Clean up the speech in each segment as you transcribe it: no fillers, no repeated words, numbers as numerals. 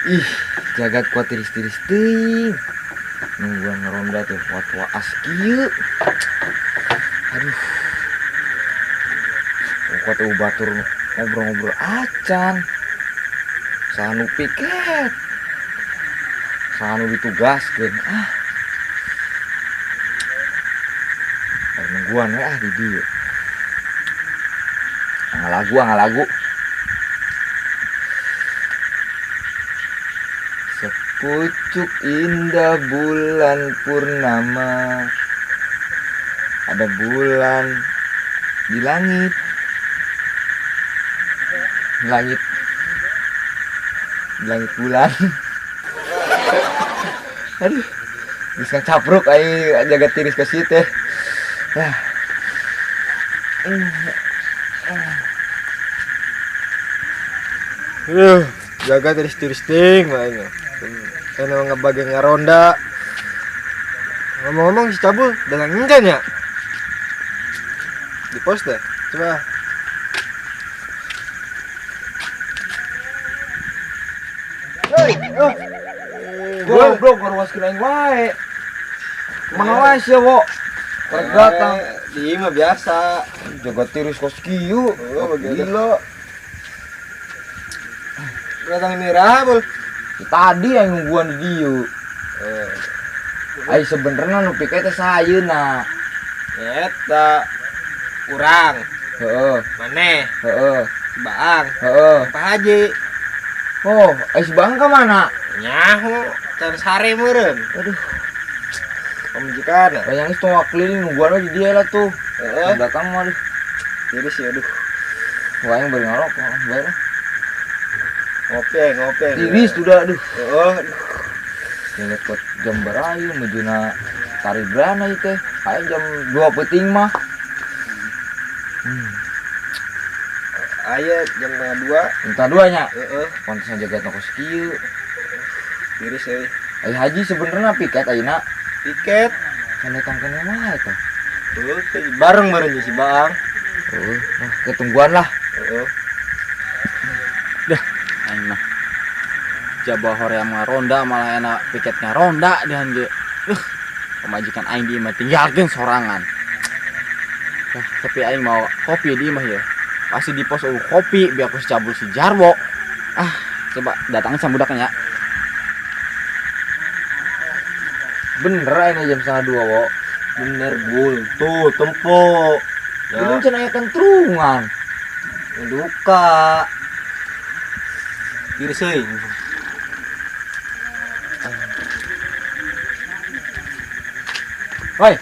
Ih, jagat kuat tiris-tiris teuing. Nungguan ngeronda teh kuat waas kieu. Aduh. Kuat batur ngobrol-ngobrol acan. Saha nu piket. Saha nu ditugaskeun. Ah. Bari nungguan we ah di dieu. Ngalagu, ngalagu. Sepucuk indah bulan purnama. Ada bulan di langit. Langit. Di langit bulan. Aduh. Geus ngacapruk aing jaga tiris ka sieu teh. Yah. Jaga tiris-tiris ting mah aing. Kana ngebagi ngaronda. Ngomong-ngomong si Cabul dalang encan ya? Di pos deh. Coba. Hei, oh. Goblok ngaruaskeun aing wae. Mana wae sia, Wo? Karek datang. Di mah biasa. Jaga tiris kos kieu. Oh, gila. Datang ini Rabul. Tadi yang nungguan di dieu. Ai sebenarnya nu piket teh sayeuna. Eta urang. Heeh. Maneh. Heeh. Si Baang. Heeh. Pak Haji. Oh, ai si Baang ka mana? Nyaho, can sare meureun. Aduh. Pamajikan. Bayang geus tong keliling nungguan we di dieu lah tuh. Heeh. Datang mah aduh. Tiris ya aduh. Wah, yang bari ngarokok, bae lah. Ngopi, ngopi. Tiris sudah aduh. Heeh. Lihat kok jam berayu meujuna taribrana ieu teh. Aya jam 2 peuting mah. Aya jam setengah dua. Setengah dua nya? Heeh. Pantes jaga toko kieu. Tiris euy. Ai haji sebenarnya piket ayeuna. Piket. Can datang keneh mah eta. Tuh, bareng bareng si Baang. Heeh, nah, ketungguan lah. Heeh. Dah, aing mah. Jaba hoream ngaronda malah enak piket ngaronda dehan ge. Pamajikan aing di imah tinggalkeun sorangan. Dah, tapi aing mau kopi di imah ya. Pasti di pos eueuh kopi biar aku si Cabul si Jarwo. Ah, coba datangin sama budaknya. Bener ini jam setengah dua, Wo. Bener, Bul. Tuh, tempo. Ya. Ini can aya kentrungan. Duka. Tiris euy. Woi.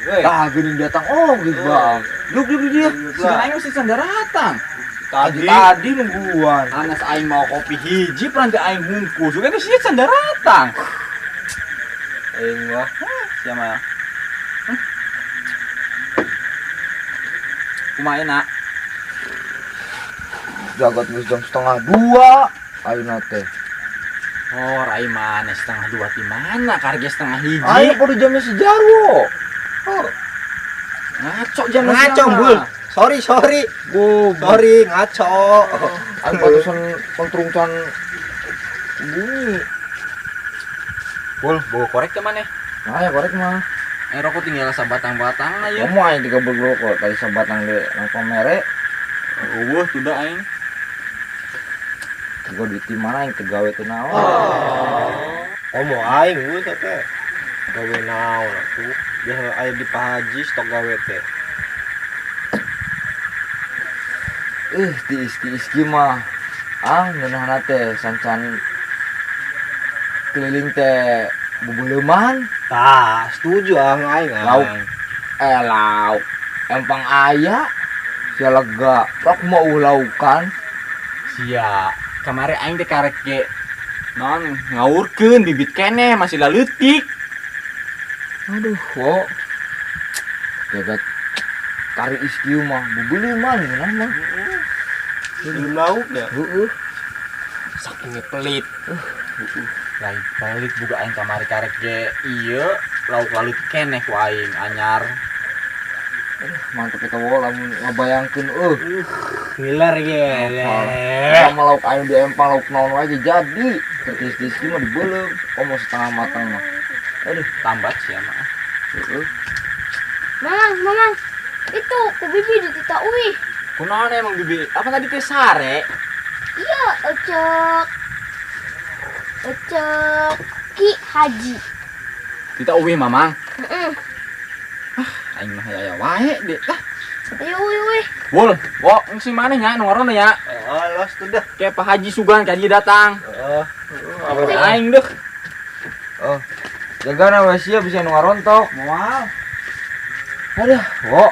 Woi. Tah geuning datang oh geus Bang. Duk duk dia. Si aing mesti can datang. Tadi tadi nungguan. Anas aing mau kopi hiji peranti aing hungkul. Juga teh sia can datang. Aing mah. Sia mah. Kumaha enak? Jagat geus jam setengah dua. Ayeuna teh. Oh, rai mana setengah dua di mana? Karga setengah hiji. Ayo pada jamnya si Jarwo. Oh. Ngaco jamnya Ngaco, siapa? Bul. Sorry, sorry. Goblok. Sorry, ngaco. Ayo patusan kentrung can bunyi. Bul, bawa korek ke mana? Nah, ya korek mah. Rokok tinggal sabatang-batang aja. Kamu aing tiga bergerokok tadi sabatang deh, nang pamere. Eueuh, tunda aing. Gua duit di mana yang tegawe teu naon? Oh, mau aing gua teh. Gawe naon atuh? Biasa aya di Pak Haji stok gawe teh. Tiis-tiis kieu mah. Ang ngeunahna teh sancan keliling teh bubuleuman. Tah, setuju ang aing. Ang. Lauk. Lauk. Empang aya sia lega. Rok mau laukan. Sia. Kamari aing teh karek ge non ngawurkeun bibit keneh masih laleutik. Aduh, wo. Jagat kari iskieu mah bubuleuman ngeunah mah. Belum lauk dah. Heeh. Sakingnya pelit. Heeh. Lain pelit buka aing kamari karek ge ieu lauk laleutik keneh ku aing anyar. Aduh, mantep eta wo lamun ngabayangkeun eueuh. Ngiler ge. Sama lauk anu di empang lauk naon wae jadi. Tiris-tiris kieu mah dibeuleum, komo setengah matang mah. Aduh, Tambat sia mah. Heeh. Mamang, mamang. Itu ku bibi ditita uih. Kunaon emang bibi? Apa tadi teh sare? Iya, ecek. Ecek Ki Haji. Kita uih mamang. Heeh. Aing mah aya wae deh. Ah, Ayo uih uih. Bul, wo, sing maneh nya nu ngaronda nya. Heeh, los tuh dah. Kayak Pak Haji sugan ka dia datang. Heeh. Aing deh. Oh. Jagana we sia bisa nu ngarontok. Moal. Aduh, wo,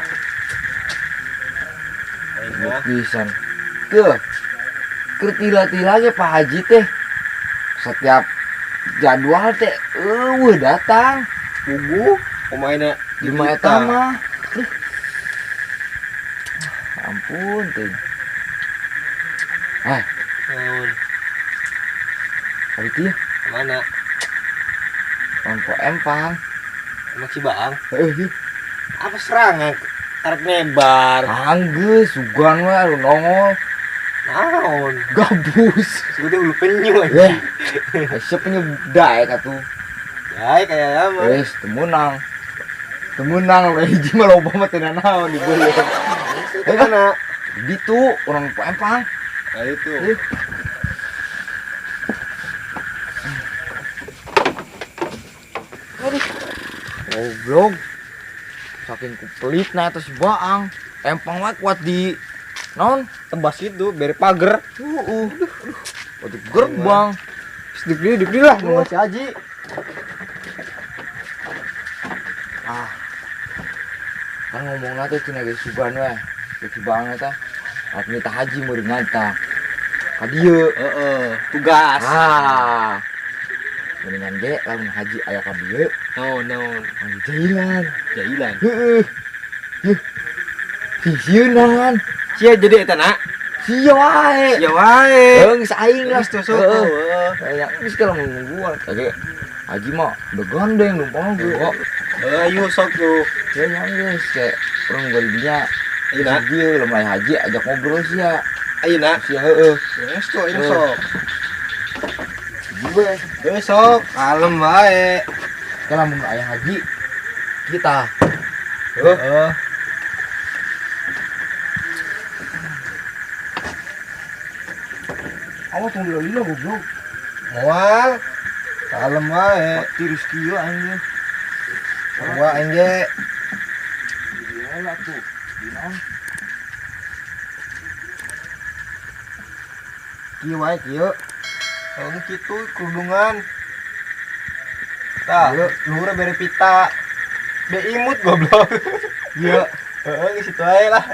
Aing mah. pisan. Tuh. Keur tila-tila ge Pak Haji teh setiap jadwal teh eueuh datang. Puguh kumaha Lima eta mah. Duh. Ampun teh. Ah, Naon? hari itu ya, Mana? Empang empang. Emang si Baang? Heeh, ieu. Apa serangan? Tarik nebar. Anggeus sugan we anu nongol Naon? gabus. Sebetulnya ulu penyu aja. Eh, siapa daek atuh. Baik kayak lama. Wes, temenang. Temenang we hiji mah loba mah teu nanaon dibeli. Itu mana? Gitu, orang empang. Nah itu. Eh. Aduh. Goblok. Saking kupelitna eta si Baang. Empang wae kuat di naon? Tebas gitu, beri pagar. Heeh. Waktu gerbang. Dibeli, dibeli lah, mau si Haji. Ah. Kan ngomongna teh cenah ge sugan we. Si Baang eta. At minta haji meureun tah. Ka dieu. Heeh, tugas. Ah. Mendingan ge lamun haji aya ka dieu, Naon, naon. manggi jailan. Jailan. Heeh. Yeuh. Sisieunan. Sia jadi eta nak. Sia wae. Sia wae. Heung saing lah. Geus tuh sok. Heeh. Heeh. Kayak geus kalau nungguan. Kage haji mah udah gandeng numpang ge. Ayo sok tuh. Ya nya geus kayak urang gua di dinya. Ayeuna. Dieu lamun aya haji ajak ngobrol sia. Ayeuna. Sia heeh. Geus tuh, ini sok. Gue Geus sok, kalem wae. kalau lamun aya haji kita. Heeh. Awas tunggu lila goblok. Moal. Kalem wae. Tiris kieu anjing. Wah aing ge. Gila tuh. Di naon? Kieu wae kieu. Kalau kitu kerudungan. Tah, luhurna bere pita. Be imut goblok. Iya. Heeh, geus situ wae lah.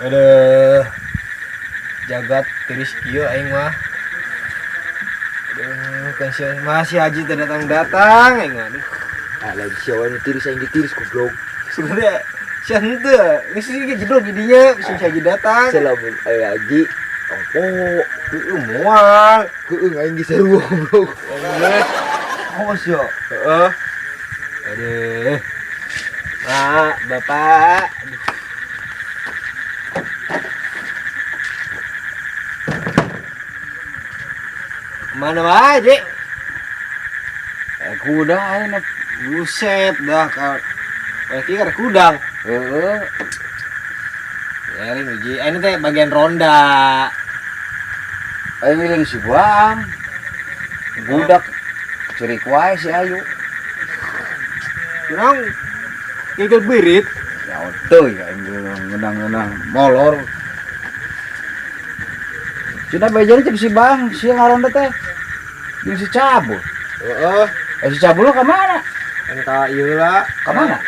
Aduh. Jagat tiris kieu aing mah. Aduh, kan si masih haji teu datang-datang aing mah. Aduh. Ah, lain sia wae nu tiris aing ditiris goblok. Sebenarnya sia henteu, geus sih jedog jadinya bisa si haji datang. Selamun aya haji tongpo. Heeh, moal. Heeh, aing geus seru goblok. Geus. Awas ya. Heeh. Aduh. Mak, Bapak. Aduh. Mana wae, Dik? Kuda aing mah. Buset dah ka. Berarti kan kudang. Heeh. Ya, ini hiji. Ini teh bagian ronda. Aing milih si Baang. Budak cerik wae si Ayu. Kurang gigil birit. Ya teu ya aing ngeunang-ngeunang molor. Cina bejana cek si Baang, si ngaronda teh. Jeung si Cabul. Heeh. Si Cabul ka mana? Entah ieu lah. Ka mana?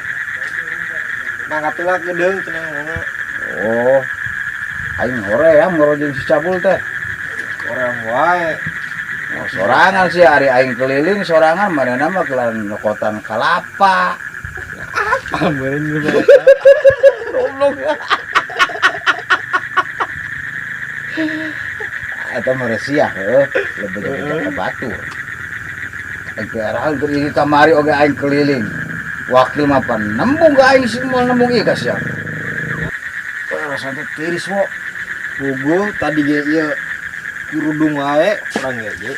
Mangkat lah gedeung cenah ngomongna. Oh. Aing hoream ngoro jeung si Cabul teh. Hoream wae. Oh, sorangan sih ari aing keliling sorangan manehna mah kelan nyokotan kalapa. Apa meureun Goblok. Eta mah resiah heuh, lebih jadi ka batur. Aing ke arah keur ieu kamari oge aing keliling. Wakil mah pan nembung ka aing sih moal nembung ieu ka sia. Perasaan teh tiris wo. Puguh tadi ge ieu kerudung wae urang ge Ji.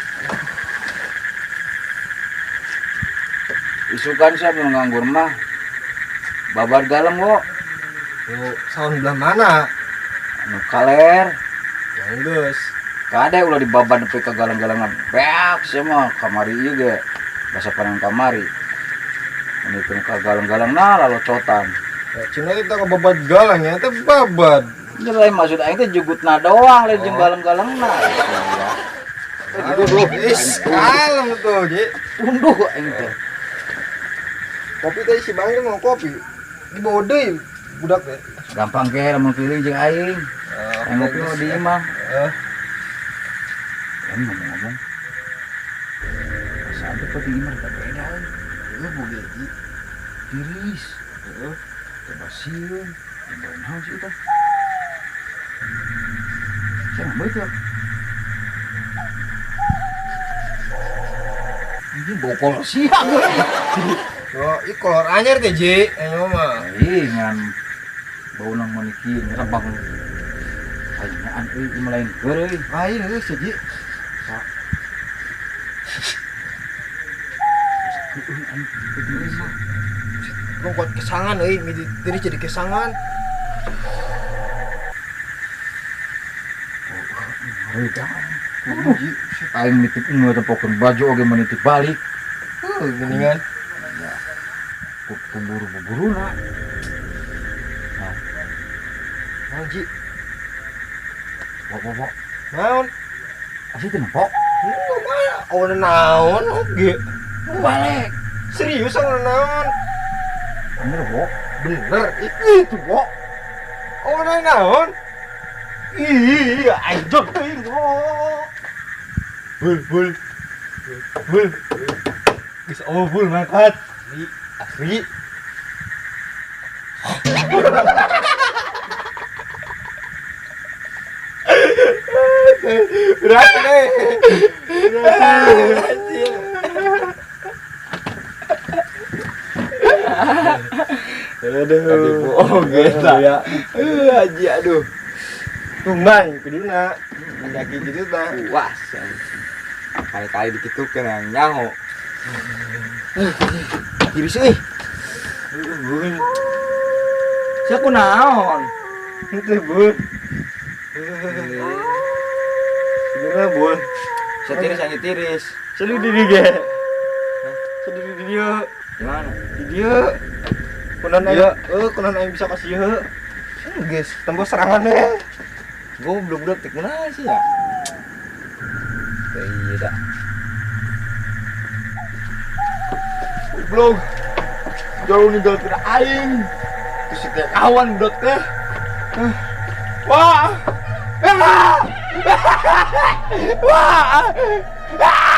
Isukan sia mun nganggur mah. Babar galem wo. Nu saun belah mana? Anu kaler. Ya geus. Kade ulah dibabar nepi ka galeng-galengan beak sia mah kamari ieu ge. Basa panan kamari. Mendikeun ka galeng-galengna lalocotan. Ya, cina kita ke babad galang ya, teh babad. Ini lain maksud aing teh jugutna doang lain jeung Oh. galeng-galengna. Aduh, is kalem tuh, Ji. Tunduh aing teh. Kopi tadi si Bang mau kopi. Dibawa deui budak teh. Gampang ge lamun keliling jeung aing. Aing ngopi mah di imah. Eh, Aing ngomong-ngomong. Perasaan teh peuting imah rada beda euy. lu boge Ji. Tiris. Heeh. Teh basieun. Jeung naon sih itu? Saya nggak betul. Ini bokol siang euy. Oh, ieu kolor anyar teh, Ji. Ayo mah. Ih, ngan bau nang maniki ngerebang. Aing euy ieu mah lain keur euy. Lain euy si Ji. Lu kuat kesangan euy, midi tiris jadi kesangan. Aduh, aing nitip nu tempokeun baju oge menitip balik. Heuh, geuningan. Ku buru-buruna. Naon, Ji? Wok wok wok. Naon? Asih teh nempok. Lu mah awan naon oge. Balik. Serius awan naon? Bener wok. Bener, itu wok. Awan naon? Ih, anjir teuing wok. Bul bul. Bul. Geus oh bul mangkat. Asli, asli. Berat deh. Aduh. Oge tah. Ya. Haji aduh. Tumbang kuduna. Kaki gitu tah. Puas. Kali-kali dikitukeun yang nyaho. Tiris euy. Bul. Sia kunaon? Itu bul. Gimana bul? Sia tiris anjing tiris. Selalu di dia. Selalu di dia. Gimana? Di dia. Kunan aing, kunan aing bisa kasih ieu. Guys, tembus serangan deh. Goblok budak teh kunaon sih ya? Iya dah. Goblok. Jauh ninggalkeun aing. Terus si teh kawan budak teh. Wah. Wah. Wah.